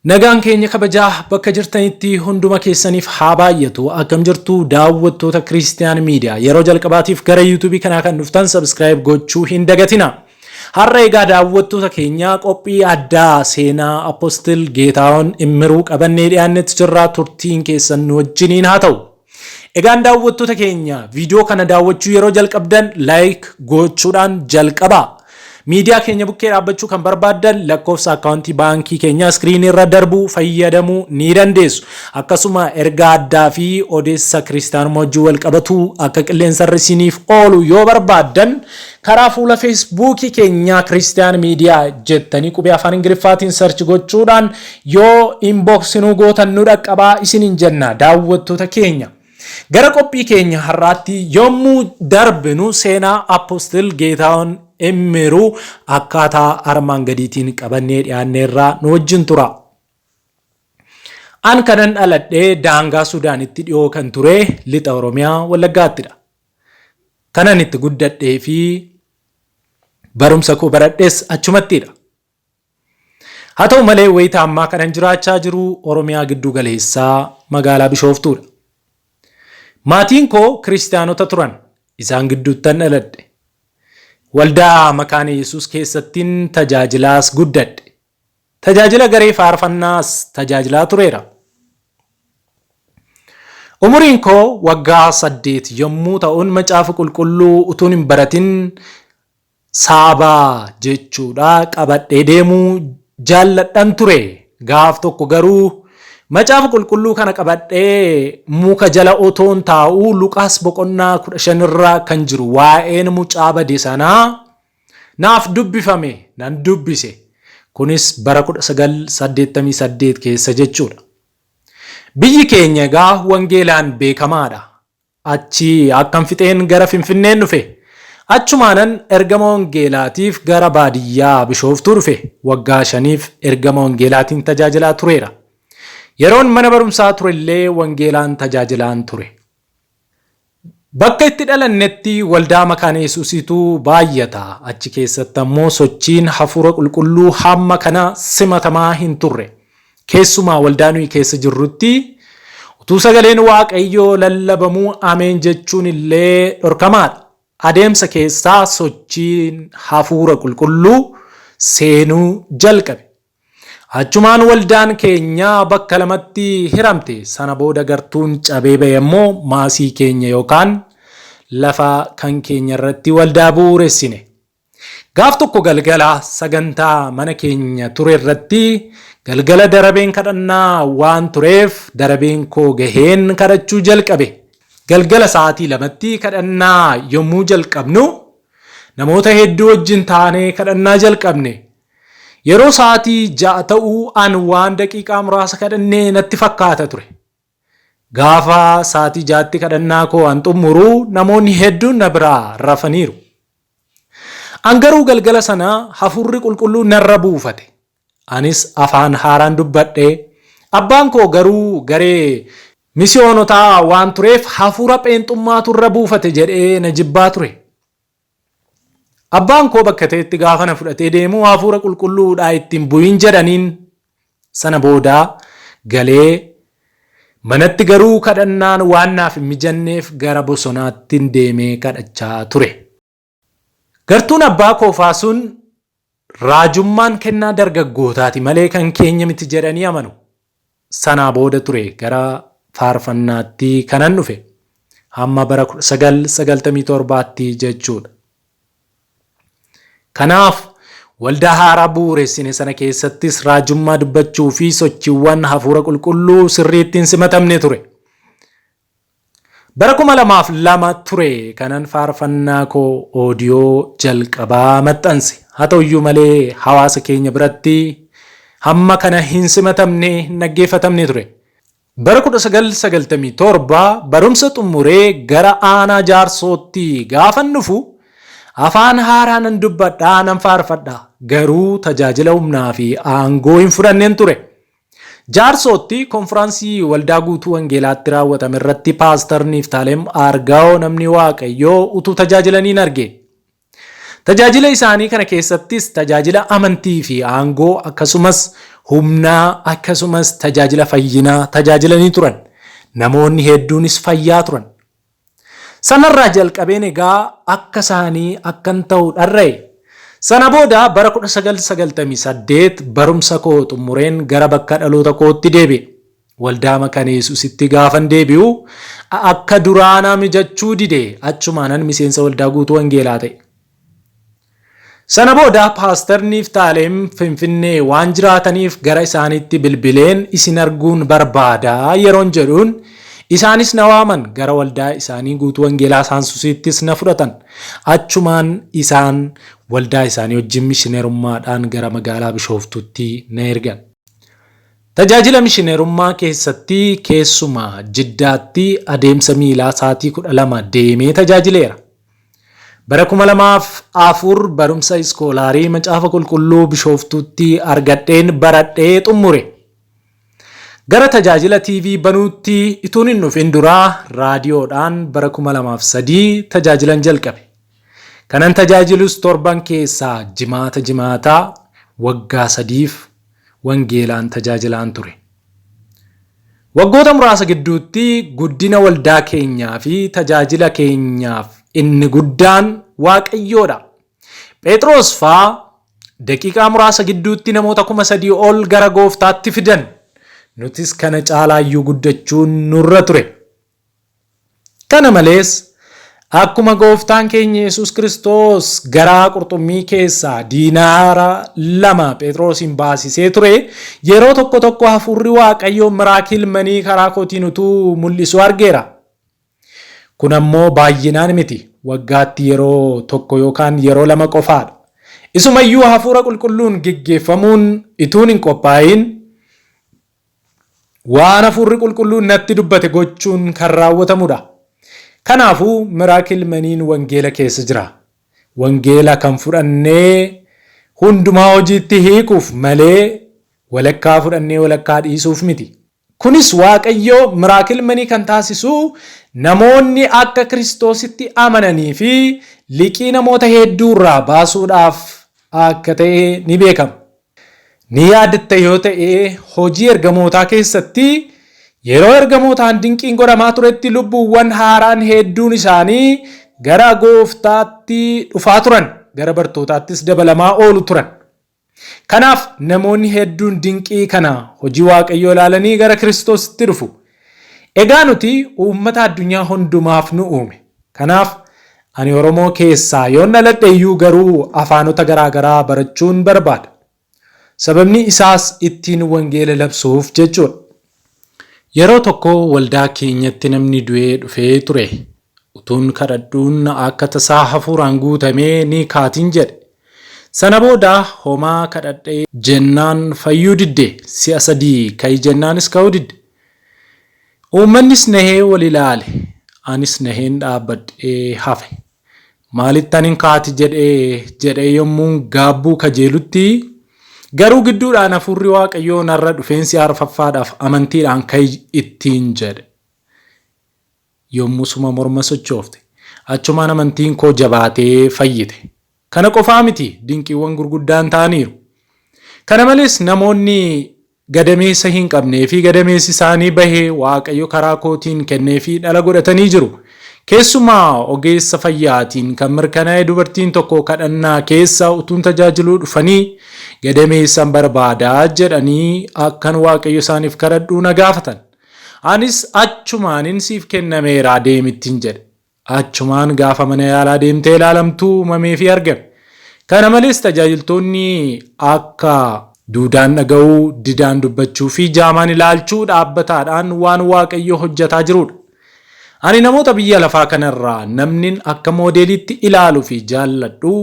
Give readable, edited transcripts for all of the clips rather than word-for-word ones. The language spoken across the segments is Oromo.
Nagaan keenya kabajaa bakka jirtanitti hunduma keessaniif haa baay'atu. Akkam jirtu daawwattoota Kiristiyaan Miidiyaa? Yeroo jalqabaatiif gara yuutuubii kanaa kan dhuftan subscribe gochuu hin dagatina. Har'a egaa daawwattoota keenya qophii addaa seenaa Apostle Geetaahun Immiruu qabannee dhiyaannetti jirra. Turtiin keessan nu wajjiniin haa ta'u. Egaan daawwattoota keenya, viidiyoo kana daawwachuu yeroo jalqabdan like gochuudhaan jalqabaa. Miidiyaa keenya bukkee dhaabbachuu kan barbaaddan lakkoofsa akkaawuntii baankii keenyaa iskiriinii irra darbu fayyadamuu ni dandeessu. Akkasuma ergaa addaa fi odeessa kiristaanummaa wajjin wal qabatu akka qilleensarra isiniif oolu yoo barbaaddan, karaa fuula feesbuukii keenyaa Kiristiyaan Miidiyaa jettanii qubee afaan Ingiliffaatiin search gochuudhaan yoo inbox nuu gootan nu dhaqqabaa isiniin jenna, daawwattoota keenya. Gara qophii keenya har'aatti yommuu darbinu, seenaa Apostle Geetaahun Immiruu akkaataa armaan gadiitiin qabannee dhiyaanneerraa, nu wajjin tura. An kanan dhaladhee daangaa Sudaanitti dhiyoo kan ture lixa Oromiyaa Wallaggaattidha. Kanan itti guddadhee fi barumsa koo baradhes achumattidha. Haa ta'u malee, wayita ammaa kanan jiraachaa jiru Oromiyaa giddu galeessaa magaalaa Bishooftuudha. Maatiin koo kiristaanota turan. Isaan gidduuttan dhaladhe. Waldaa Makaana Yesuus keessattiin tajaajilaas guddadhe. Tajaajila garee faarfannaas tajaajilaa tureera. Umuriin koo waggaa 8 yommuu ta'uun macaafa qulqulluu utuun hin baratin saabaa jechuudha qabadhee deemuu jaalladhan ture. Gaaf tokko garuu macaafa qulqulluu kana qabadhee muka jala otoon taa'uu, Luqaas boqonnaa 15 irra kan jiru waa'een mucaa bade sanaa naaf dubbifame, nan dubbise. Kunis bara 1988 keessa jechuudha. Biyyi keenya egaa wangeelaan beekamaadha. Achi akkan fixeen gara Finfinneen dhufe. Achumaanan ergama wangeelaatiif gara baadiyyaa Bishooftuu dhufe. Waggaa 5f ergama wangeelaatiin tajaajilaa tureera. Yeroon mana barumsaa turellee wangeelaan tajaajilaan ture. Bakka itti dhalannetti waldaa Makaana Yesuusiitu baay'ata. Achi keessatti ammoo sochiin hafuura qulqulluu hamma kana simatamaa hin turre. Keessumaa waldaa nuyi keessa jirrutti utuu sagaleen Waaqayyoo lallabamuu ameen jechuun illee dhorkamaadha. Adeemsa keessaa sochiin hafuura qulqulluu seenuu jalqabe. Achumaan waldaan keenya bakka lamatti hiramte. Sana booda gartuun cabee ba'e ammoo maasii keenya yookaan lafa kan keenya irratti waldaa bu'uuressine. Gaaf tokko galgala sagantaa mana keenya ture irratti, galgala darabeen kadhannaa waan tureef, darabeen koo gaheen kadhachuu jalqabe. Galgala sa'aatii 2tti kadhannaa yommuu jalqabnu, namoota hedduu wajjin taanee kadhannaa jalqabne. Yeroo sa'aatii 6 ta'u an waan daqiiqaa muraasa kadhannee natti fakkaata ture. Gaafa sa'aatii 6tti kadhannaa koo an xumuru, namoonni hedduun na biraa rafaniiru. An garuu galgala sana hafuurri qulqulluu narra buufate. Anis afaan haaraan dubbadhe. Abbaan koo garuu garee misiyoonotaa waan tureef hafuura pheenxummaatu irra buufate jedhee na jibbaa ture. Abbaan koo bakka ta'etti gaafa na fudhatee deemu hafuura qulqulluudhaa ittiin bu'in jedhaniin. Sana booda galee manatti garuu kadhannaan waan naaf hin mijanneef gara bosonaattin deemee kadhachaa ture. Gartuun abbaa koofaa sun raajummaan kennaa dargaggootaati malee kan keenya miti jedhanii amanu. Sanaa booda ture gara faarfannaatti kanan dhufe. Hamma bara 1997tti jechuudha. Kanaaf waldaa haaraa bu'uuressine sana keessattis raajummaa dubbachuu fi sochiiwwan hafuura qulqulluu sirriitti hin simatamne ture. Bara 2002 ture kanan faarfannaa koo oodiyoo jalqabaa maxxanse. Haa ta'uyyuu malee, hawaasa keenya biratti hamma kana hin simatamne, hin dhaggeeffatamne ture. Bara 1997 barumsa xumuree gara aanaa Jaarsootti gaafan dhufu, afaan haaraa nan dubbadha, nan faarfadha. Garuu tajaajila humnaa fi aangoo hin fudhanneen ture. Jaarsootti konfiraansii Waldaa Guutuu Wangeelaatti raawwatame irratti Paastar Niiftaalem Aargaawoo namni Waaqayyoo utuu tajaajilaniin arge. Tajaajila isaanii kana keessattis tajaajila amantii fi aangoo akkasumas humnaa akkasumas tajaajila fayyinaa tajaajilanii turan. Namoonni hedduunis fayyaa turan. Sanarraa jalqabeen egaa akka isaanii akkan ta'u dharra'e. Sana booda bara 1998 barumsa koo xumureen gara bakka dhaloota kootti deebi'e. Waldaa Makaana Yesuusitti gaafan deebi'u akka duraanaa mijachuu dide achumaanan miseensa waldaa guutuu wangeelaa ta'e. Sana booda Paastar Niiftaaleem Finfinnee waan jiraataniif gara isaaniitti bilbileen isin arguun barbaada yeroon jedhuun isaanis na waaman gara waldaa isaanii guutuu wangeelaa Saansusiittis na fudhatan. Achumaan isaan waldaa isaanii wajjin mishineerummaadhaan gara magaalaa Bishooftuutti na ergan. Tajaajila mishineerummaa keessatti keessumaa Jiddaatti adeemsa miilaa sa'aatii 12 deemee tajaajileera. Bara 2004 barumsa iskoolaarii Macaafa Qulqulluu Bishooftuutti argadheen baradhee xummure. Gara tajaajila TV banuutti ituun hin dhufin duraa raadiyoodhaan bara 2003 tajaajilan jalqabe. Kanan tajaajilus torban keessaa jimaata jimaataa waggaa sadiif wangeelaan tajaajilaan ture. Waggoota muraasa gidduutti guddina waldaa keenyaa fi tajaajila keenyaaf inni guddaan Waaqayyoodha. Phexros faa daqiiqaa muraasa gidduutti namoota 3,000 ol gara gooftaatti fidan. Nutis kana caalaayyuu guddachuun nurra ture. Kana malees, akkuma Gooftaan keenya Yesuus Kiristoos garaa qurxummii keessaa diinaara 2 Phexrosiin baasisee ture, yeroo tokko tokko hafuurri Waaqayyoo miraakil manii karaa kootiin utuu mul'isuu argeera. Kun ammoo baay'inaan miti, waggaatti yeroo tokko yookaan yeroo lama qofaadha. Isumayyuu hafuura qulqulluun geggeeffamuun ituun hin qophaa'in, Waan Hafuurri Qulqulluun natti dubbate gochuun kan raawwatamudha. Kanaafuu miracle maniin wangeela keessa jira. Wangeela kan fudhannee hundumaa hojiitti hiikuuf malee walakkaa fudhannee walakkaa dhiisuuf miti. Kunis Waaqayyo miracle manii kan taasisu namoonni akka Kiristoositti amananii fi liqii namoota hedduurraa baasuudhaaf akka ta'e ni beekama. Ni yaadatta yoo ta'e hojii ergamootaa keessatti yeroo ergamootaan dinqiin godhamaa turetti lubbuuwwan haaraan hedduun isaanii gara gooftaatti dhufaa turan, gara bartootaattis dabalamaa oolu turan. Kanaaf namoonni hedduun dinqii kana hojii Waaqayyoo ilaalanii gara Kiristoositti dhufu. Egaa nuti uummata addunyaa hundumaaf nu uume. Kanaaf ani Oromoo keessaa yoon dhaladhe iyyuu garuu afaanota garaa garaa barachuun barbaada. Sababni isaas ittiin wangeela labsuuf jechuudha. Yeroo tokko waldaa keenyatti namni du'ee dhufee ture. Utuun kadhadhuun akka tasaa hafuuraan guutamee ni kaatin jedhe. Sana booda homaa kadhadhee jennaan fayyuu didde. Si'a sadii ka'i jennaanis ka'uu didde. Uummannis nahee wal ilaale. Anis naheen dhaabbadhee hafe. Maalittan hin kaati jedhee jedhee yommuun gaabbuu kajeelutti garuu gidduudhaan hafuurri Waaqayyoo narra dhufeen si'a arfaffaadhaaf amantiidhaan ka'i ittiin jedhe. Yommusuma morma sochoofte. Achumaan amantiin koo jabaatee fayyite. Kana qofaa miti dinqiiwwan gurguddaan ta'aniiru. Kana malees namoonni gadameessa hin qabnee fi gadameessi isaanii bahe Waaqayyo karaa kootiin kenneefii dhala godhatanii jiru. Keessumaa ogeessa fayyaatiin kan mirkanaa'e dubartiin tokko kadhannaa keessa utuun tajaajiluu dhufanii gadameessan barbaada jedhanii akkan Waaqayyo isaaniif kadhadhu na gaafatan. Anis achumaanin siif kennameera deemittin jedhe. Achumaan gaafa mana yaalaa deemtee ilaalamtu uumameefii argame. Kana malees tajaajiltoonni akka duudaan dhaga'uu, didaan dubbachuu fi jaamaan ilaalchuu dhaabbataadhaan waan Waaqayyo hojjataa jiruudha. Ani namoota biyya lafaa kanarraa namnin akka moodeeliitti ilaalu fi jaalladhu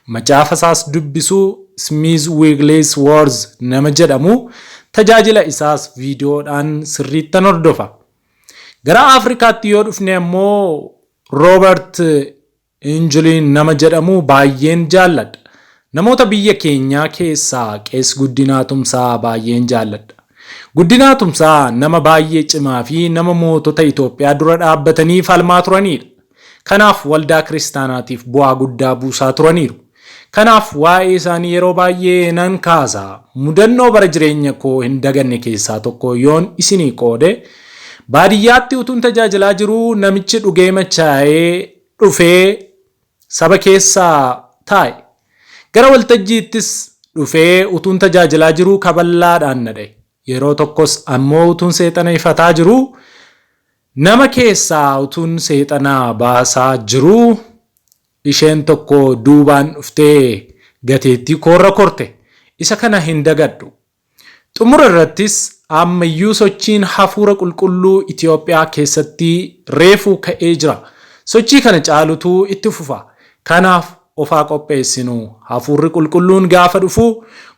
macaafa isaas dubbisu Smith Wigglesworth nama jedhamu tajaajila isaas viidiyoodhaan sirriittan hordofa. Gara Afrikaatti yoo dhufne ammoo Roobert Injiliin nama jedhamu baay'een jaalladha. Namoota biyya keenyaa keessaa Qees Guddinaa Tumsaa baay'een jaalladha. Guddinaa Tumsaa nama baay'ee cimaa fi nama mootota Itoophiyaa dura dhaabbatanii falmaa turaniidha. Kanaaf waldaa kiristaanaatiif bu'aa guddaa buusaa turaniiru. Kanaaf waa'ee isaanii yeroo baay'ee nan kaasa. Mudannoo bara jireenya koo hin daganne keessaa tokko yoon isinii qoode, baadiyyaatti utuun tajaajilaa jiruu namichi dhugee machaa'ee dhufee saba keessa taa'e. Gara waltajjiittis dhufee utuun tajaajilaa jiruu kaballaadhaan na dha'e. Yeroo tokkos ammoo utuun seexana ifataa jiruu nama keessaa utuun seexana baasaa jiruu isheen tokko duubaan dhuftee gateettii koorra korte. Isa kana hin dagadhu. Xumura irrattis ammayyuu sochiin hafuura qulqulluu Itiyoophiyaa keessatti reefuu ka'ee jira. Sochii kana caalutu itti fufa. Kanaaf of haa qopheessinu. Hafuurri qulqulluun gaafa dhufu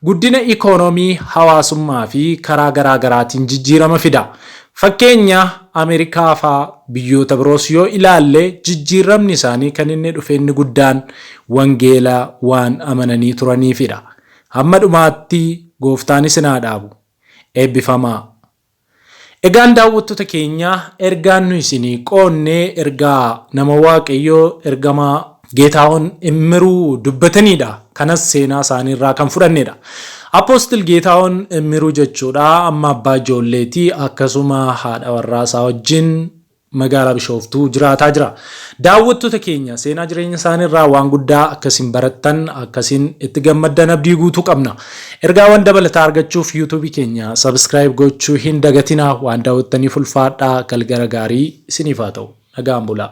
guddina ikoonoomii, hawaasummaa fi karaa garaa garaatiin jijjiirama fida. Fakkeenya Ameerikaa faa biyyoota biroos yoo ilaalle jijjiirramni isaanii kan inni dhufe inni guddaan wangeela waan amananii turaniifidha. Hamma dhumaatti gooftaan isin haa dhaabu. Eebbifamaa. Egaan daawwattoota keenya ergaan nu isinii qoonne ergaa nama Waaqayyoo ergamaa Geetaahun Immiruu dubbataniidha. Kanas seenaa isaanii irraa kan fudhannedha. Apostle Geetaahun Immiruu jechuudha amma abbaa ijoolleeti akkasuma haadha warraa isaa wajjin magaalaa Bishooftuu jiraataa jira. Daawwattoota keenya seenaa jireenya isaanii irraa waan guddaa akkasin barattan akkasin itti gammaddan abdii guutuu qabna. Ergaawwan dabalataa argachuuf YouTube keenya subscribe gochuu hin dagatinaa. Waan daawwattaniif ulfaadhaa galgala gaarii isiniif haa ta'u. Nagaan bulaa.